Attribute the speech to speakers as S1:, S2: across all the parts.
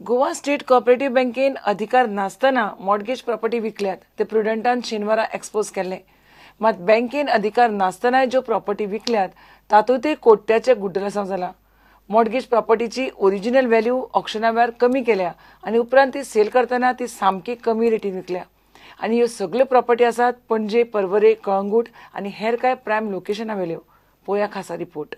S1: Goa state cooperative बँकेन अधिकार नासतना मॉर्गेज प्रॉपर्टी विकल्यात ते प्रुडंटान शेनवारा एक्सपोज केल्ले. मात बँकेन अधिकार नासतनाय ज्यो प्रॉपर्टी विकल्यात तातूंतय कोट्याचे गुड्डलसांव जाला. मॉर्गेज प्रॉपर्टीची ओरिजिनल व्हॅल्यू ऑक्शना वेळार कमी केल्या आनी उपरांत ती सेल करतना ती सामकी कमी रेटीन विकल्या. आनी ह्यो सगळ्यो प्रॉपर्टी आसात पणजे, पर्वरे, कळंगूट आनी हेर कांय प्रायम लोकेशना वेल्यो. पळोवया खासा रिपोर्ट.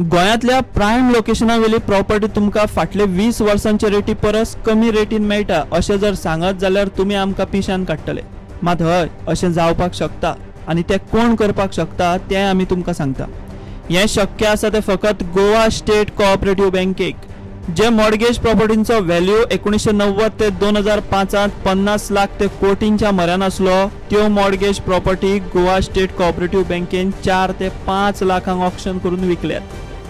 S2: गोंयांतल्या प्रायम लोकेशना वेली प्रॉपर्टी तुमकां फाटले 20 वर्सांचे रेटी परस कमी रेटीन मेळटा अशें जर सांगत जाल्यार तुमी आमकां पिशान काडटले. मात हय, अशें जावपाक शकता आनी तें कोण करपाक शकता तें आमी तुमकां सांगता. हें शक्य आसा तें फकत गोवा स्टेट कोऑपरेटिव्ह बँकेक, जे मॉर्गेज प्रॉपर्टींचो व्हॅल्यू 1990 ते 2005 50 लाख ते कोटींच्या म्हऱ्यान आसलो, त्यो mortgage property Goa state cooperative बँकेन 4 ते 5 लाखांक ऑक्शन करून विकल्यात.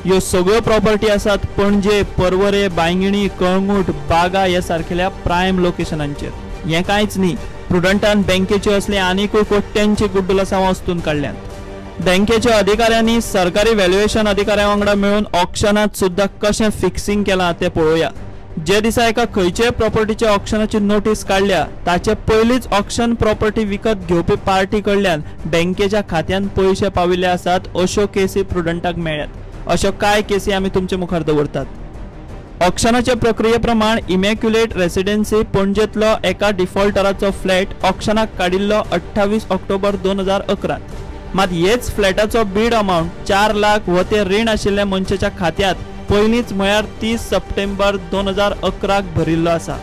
S2: ह्यो सगळ्यो प्रॉपर्टी आसात पणजे, पर्वरे, बांयगिणी, कळंगूट, बागा ह्या सारकेल्या प्रायम लोकेशनांचेर. हें कांयच न्ही, प्रुडंटान बँकेच्यो असले आनीकूय कोट्यांची गुड्डुलसांवां वस्तून काडल्यांत. बँकेच्या अधिकाऱ्यांनी सरकारी व्हॅल्युएशन अधिकाऱ्यां वांगडा मेळून ऑक्शनांत सुद्दां कशें फिक्सिंग केलां तें पळोवया. जे दिसा एका खंयचेय प्रॉपर्टीच्या ऑक्शनाची नोटीस काडल्या ताचे पयलींच ऑक्शन प्रॉपर्टी विकत घेवपी पार्टी कडल्यान बँकेच्या खात्यांत पयशे पाविल्ले आसात अश्यो केसी प्रुडंटाक मेळ्ळ्यात. अश्यो कांय केसी आमी तुमचे मुखार दवरतात. ऑक्शनाचे प्रक्रिये प्रमाण इमॅक्युलेट रेसिडेन्सी पणजेंतलो एका डिफॉल्टराचो फ्लॅट ऑक्शनाक काडिल्लो 28 ऑक्टोबर 2011. मात हेच फ्लॅटाचो बीड अमावंट 4 लाख हो ते रीण आशिल्ल्या मनशाच्या खात्यांत पयलींच म्हळ्यार 30 सप्टेंबर 2011 भरिल्लो आसा.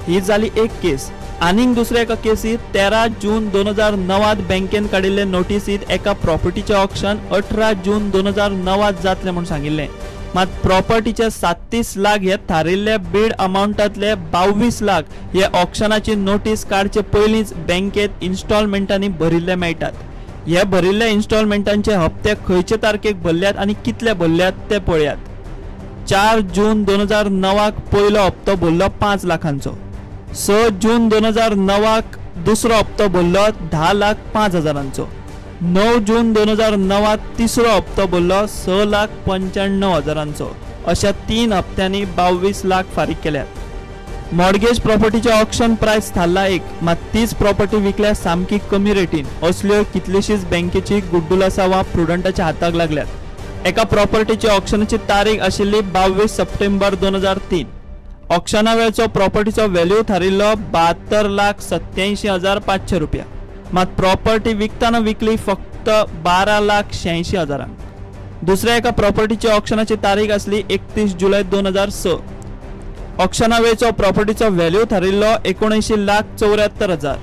S2: ही जाली एक केस. आनीक दुसऱ्या एका केसीत 13 जून 2009 बँकेन काडिल्ले नोटीसीत एका प्रॉपर्टीचें ऑक्शन 18 जून 2009 जातलें म्हूण सांगिल्लें. मात प्रॉपर्टीचे 37 लाख हे थारिल्ले बीड अमावंटांतले 22 लाख हे ऑक्शनाची नोटीस काडचे पयलींच बँकेत इन्स्टॉलमेंटांनी भरिल्ले मेळटात. हे भरिल्ले इन्स्टॉलमेंटांचे हप्ते खंयचे तारखेक भरल्यात आनी कितले भरल्यात ते पळयात. 4 जून 2009 पयलो हप्तो भरलो 5 लाखांचो, 6 जून 2009 दुसरो हप्तो भरलो 10 लाख 5 हजारांचो, 9 जून 2009 तिसरो हप्तो भरलो 6 लाख 95 हजारांचो. अशा 3 हप्त्यांनी 22 लाख फारीक केल्यात. मॉर्गेज प्रॉपर्टीचे ऑक्शन प्रायस थारला एक, मात तीच प्रॉपर्टी विकल्या सामकी कमी रेटीन. असल्यो कितलीशीच बँकेची गुड्डुलसांवां प्रुडंटाच्या हाताक लागल्यात. एका प्रॉपर्टीची ऑक्शनाची तारीख आशिल्ली 22 सप्टेंबर 2003. ऑक्शना वेळचो प्रॉपर्टीचो व्हॅल्यू थारिल्लो 72,87,500 रुपया, मात प्रॉपर्टी विकतना विकली फक्त 12,86,000 हजारांक. दुसऱ्या एका प्रॉपर्टीची ऑक्शनाची तारीख आसली 31 जुलय 2006. ऑक्शना वेळचो प्रॉपर्टीचो व्हॅल्यू थारिल्लो 79,74,000,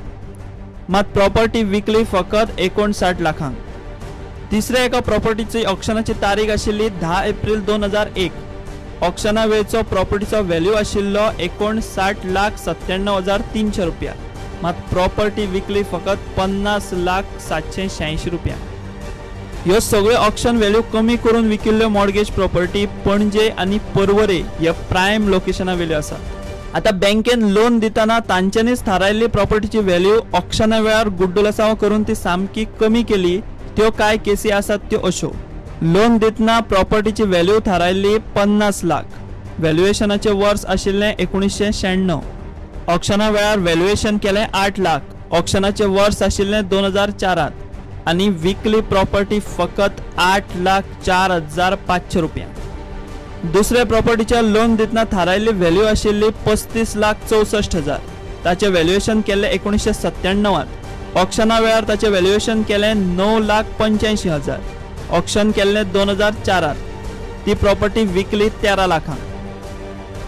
S2: मात प्रॉपर्टी विकली फकत 59 लाखांक. तिसऱ्या एका प्रॉपर्टीची ऑक्शनाची तारीख आशिल्ली 10 एप्रिल 2001. ऑक्शना वेळचो प्रॉपर्टीचो व्हॅल्यू आशिल्लो 59,97,300 रुपया, मात प्रॉपर्टी विकली फकत 50,00,786 रुपया. ह्यो सगळ्यो ऑक्शन व्हॅल्यू कमी करून विकिल्ल्यो मॉर्गेज प्रॉपर्टी पणजे आनी पर्वरे ह्या प्रायम लोकेशना वेल्यो आसा. आतां बँकेन लोन दितना तांच्यांनीच थारायल्ली प्रॉपर्टीची व्हॅल्यू ऑक्शना वेळार गुड्डुलसांव करून ती सामकी कमी केली. त्यो कांय केसी आसात त्यो अश्यो. लोन दितना प्रॉपर्टीची व्हॅल्यू थारायल्ली 50 लाख, व्हॅल्युएशनाचें वर्स आशिल्लें 1996. ऑक्शना वेळार व्हॅल्युएशन केलें 8 लाख, ऑक्शनाचें वर्स आशिल्लें 2004 आनी विकली प्रॉपर्टी फकत 8,04,500 रुपया. दुसऱ्या प्रॉपर्टीच्या लोन दितना थारायल्ली व्हॅल्यू आशिल्ली 35,64,000, ताचें व्हॅल्युएशन केल्लें 1997. ऑक्शना वेळार ताचें व्हॅल्युएशन केलें 9,85,000, ऑक्शन केल्लें 2004. ती प्रॉपर्टी विकली 13 लाखांक.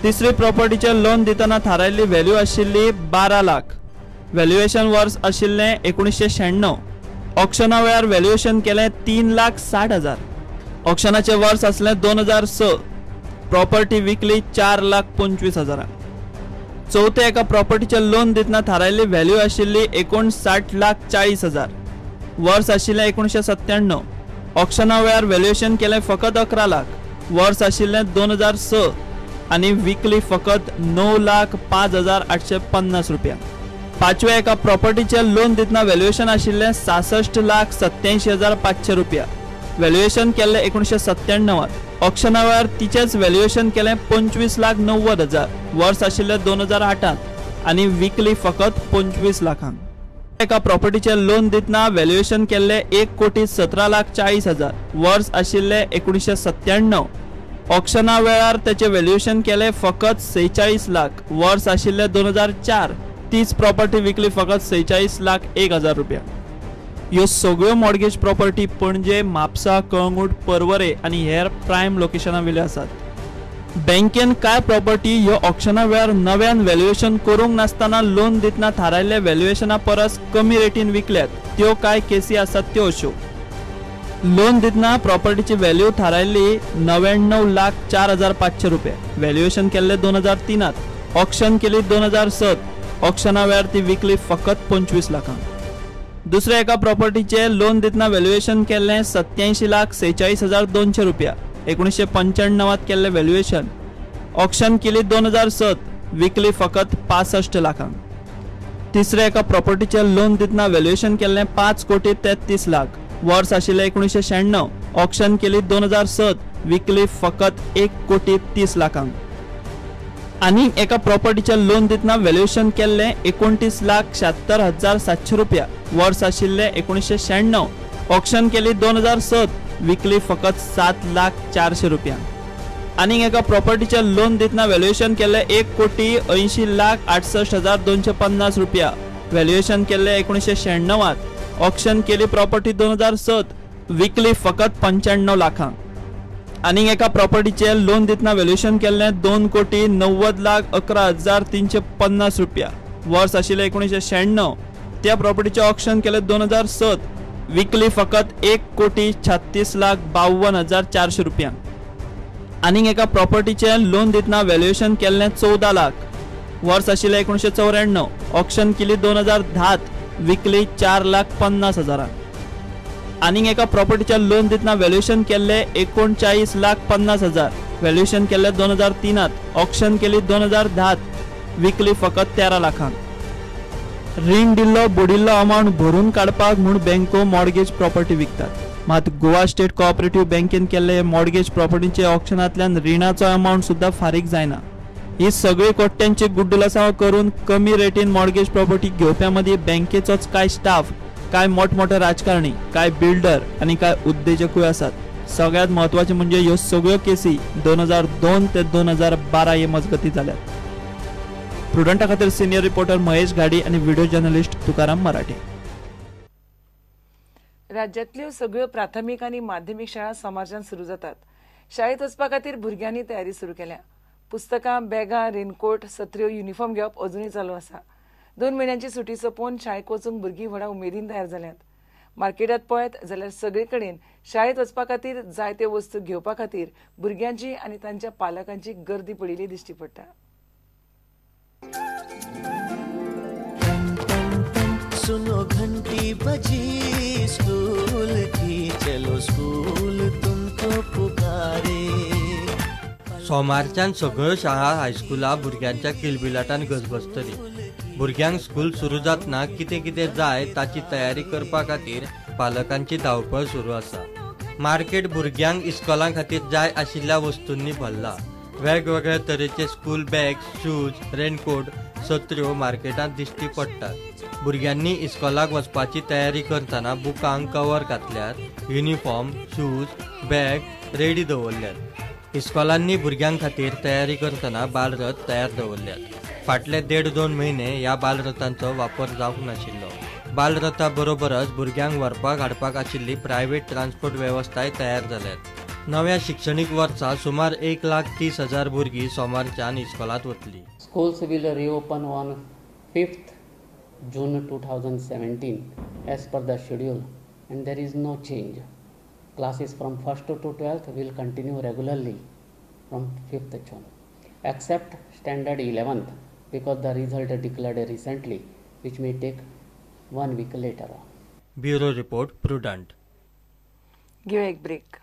S2: तिसरी प्रॉपर्टीचें लोन दितना थारायल्ली व्हॅल्यू आशिल्ली 12 लाख, व्हॅल्युएशन वर्स आशिल्लें 1996. ऑक्शना वेळार व्हॅल्युएशन केलें 3,60,000, ऑक्शनाचें वर्स आसलें 2006. प्रॉपर्टी विकली 4,25,000. चवथ्या एका प्रॉपर्टीचें लोन दितना थारायल्ली व्हॅल्यू आशिल्ली 59,40,000, वर्स आशिल्लें 1997. ऑक्शना वेळार व्हॅल्युएशन केलें फकत 11 लाख, वर्स आशिल्लें 2006 आनी विकली फकत 9,05,850 रुपया. पांचव्या एका प्रॉपर्टीचें लोन दितना व्हॅल्युएशन आशिल्लें 66,87,500 रुपया, व्हॅल्युएशन केल्लें 1997. ऑक्शना वेळार तिचेच व्हॅल्युएशन केलें 25,90,000, वर्स आशिल्लें 2008 आनी विकली फकत 25 लाखांक. एका प्रॉपर्टीचें लोन दितना व्हॅल्युएशन केल्लें 1,17,40,000, वर्स आशिल्लें 1997. ऑक्शना वेळार तेचें व्हॅल्युएशन केलें फकत 46 लाख, वर्स आशिल्लें 2004. तीच प्रॉपर्टी विकली फकत 46,01,000 रुपया. ह्यो सगळ्यो मॉर्गेज प्रॉपर्टी पणजे, म्हापसा, कळंगूट, पर्वरे आनी हेर प्रायम लोकेशनां वयल्यो आसात. बँकेन कांय प्रॉपर्टी ह्यो ऑक्शना वेळार नव्यान व्हॅल्युएशन करूंक नासतना लोन दितना थारायल्ल्या व्हॅल्युएशना परस कमी रेटीन विकल्यात. त्यो कांय केसी आसात त्यो अश्यो. लोन दितना प्रॉपर्टीची व्हॅल्यू थारायल्ली 99,04,500 रुपया, व्हॅल्युएशन केल्लें 2003, ऑक्शन केली 2007, ऑक्शना वेळार ती विकली फकत 25 लाखांक. दुसऱ्या एका प्रॉपर्टीचे लोन दितना व्हॅल्युएशन केल्लें 87,46,200 रुपया, 1995 केल्लें व्हॅल्युएशन, ऑक्शन केली 2007, विकली फकत 65 लाखांक. तिसऱ्या एका प्रॉपर्टीचे लोन दितना व्हॅल्युएशन केल्लें 5,33,00,000, वर्स आशिल्लें 1996, ऑक्शन केली 2007, विकली फकत 1,30,00,000. आनी एका प्रॉपर्टीचे लोन दितना व्हॅल्युएशन केल्लें 29,76,700 रुपया, वर्स आशिल्लें 1996, ऑक्शन केली 2007, विकली फकत 7,00,400 रुपया. आनी एका प्रॉपर्टीचे लोन दितना व्हॅल्युएशन केल्लें 1,80,68,250 रुपया, व्हॅल्युएशन केल्लें 1996, ऑक्शन केली प्रॉपर्टी 2007, विकली फकत 95 लाखांक. आनी एका प्रॉपर्टीचे लोन दितना व्हॅल्युएशन केल्लें 2,90,11,350 रुपया, वर्स आशिल्लें 1996, त्या प्रॉपर्टीचें ऑक्शन केलें 2007, विकली फकत 1,36,52,400 रुपया. आनी एका प्रॉपर्टीचें लोन दितना व्हॅल्युएशन केल्लें 14 लाख, वर्स आशिल्लें 1994, ऑक्शन केली 2010, विकली 4,50,000. आनी एका प्रॉपर्टीचें लोन दितना व्हॅल्युएशन केल्लें 39,50,000, व्हॅल्युएशन केल्लें 2003, ऑक्शन केली 2010, विकली फकत 13 लाखांक. रीण दिल्लो बुडिल्लो अमावंट भरून काडपाक म्हूण बँको मॉर्गेज प्रॉपर्टी विकतात. मात गोवा स्टेट कोऑपरेटिव्ह बँकेन केल्ले मॉर्गेज प्रॉपर्टीचे ऑक्शनांतल्यान रिणाचो अमावंट सुद्दां फारीक जायना. ही सगळी कोट्यांची गुड्डुलसांव करून कमी रेटीन मॉर्गेज प्रॉपर्टी घेवप्यां मदीं बँकेचोच कांय स्टाफ, कांय मोठमोठे राजकारणी, कांय बिल्डर आनी कांय उद्देजकूय आसात. सगळ्यांत म्हत्वाचें म्हणजे ह्यो सगळ्यो केसी 2002 ते 2012 हे मजगती जाल्यात. प्रुडंटा खातीर सिनियर रिपोर्टर महेश घाडी आनी व्हिडिओ जर्नलिस्ट तुकाराम मराठे.
S1: राज्यांतल्यो सगळ्यो प्राथमीक आनी माध्यमीक शाळा सोमारच्यान सुरू जातात. शाळेंत वचपा खातीर भुरग्यांनी तयारी सुरू केल्या. पुस्तकां, बॅगां, रेनकोट, सत्र्यो, युनिफॉर्म घेवप अजुनूय चालू आसा. 2 म्हयन्यांची सुटी सोंपोवन शाळेक वचूंक भुरगीं व्हडा उमेदीन तयार जाल्यांत. मार्केटांत पळयत जाल्यार सगळे कडेन शाळेंत वचपा खातीर जायत्यो वस्तू घेवपा खातीर भुरग्यांची आनी तांच्या पालकांची गर्दी पडिल्ली दिश्टी पडटा.
S3: सुनो घंटी बजी स्कूल की, चलो स्कूल तुमको पुकारे.
S4: सोमारच्यान सगळ्यो शाळा हायस्कुलां भुरग्यांच्या किलबिलाटान गजबजतली. भुरग्यांक स्कूल सुरू जातना कितें कितें जाय ताची तयारी करपा खातीर पालकांची धांवपळ सुरू आसा. मार्केट भुरग्यांक इस्कोलां खातीर जाय आशिल्ल्या वस्तूंनी भरला. वेगवेगळ्या तरेचे स्कूल बॅग, शूज, रेनकोट, सत्र्यो मार्केटांत दिश्टी पडटात. भुरग्यांनी इस्कोलाक वचपाची तयारी करतना बुकांक कवर घातल्यात, युनिफॉर्म, शूज, बॅग रेडी दवरल्यात. इस्कोलांनी भुरग्यां खातीर तयारी करतना बालरथ तयार दवरल्यात. फाटले 1.5-2 म्हयने ह्या बालरथांचो वापर जावंक नाशिल्लो. बालरथा बरोबरच भुरग्यांक व्हरपाक हाडपाक आशिल्ली प्रायव्हेट ट्रान्सपोर्ट वेवस्थाय तयार जाल्यात. नव्या शिक्षणीक वर्सा सुमार 1,30,000 भुरगीं सोमारच्यान इस्कोलांत वतली.
S5: Schools will reopen on 5th June 2017 as per the schedule and there is no change. Classes from 1st to 12th will continue regularly from 5th June, except standard 11th because the result declared recently, which may take 1 week later on.
S4: Bureau Report, Prudent.
S1: Give a break.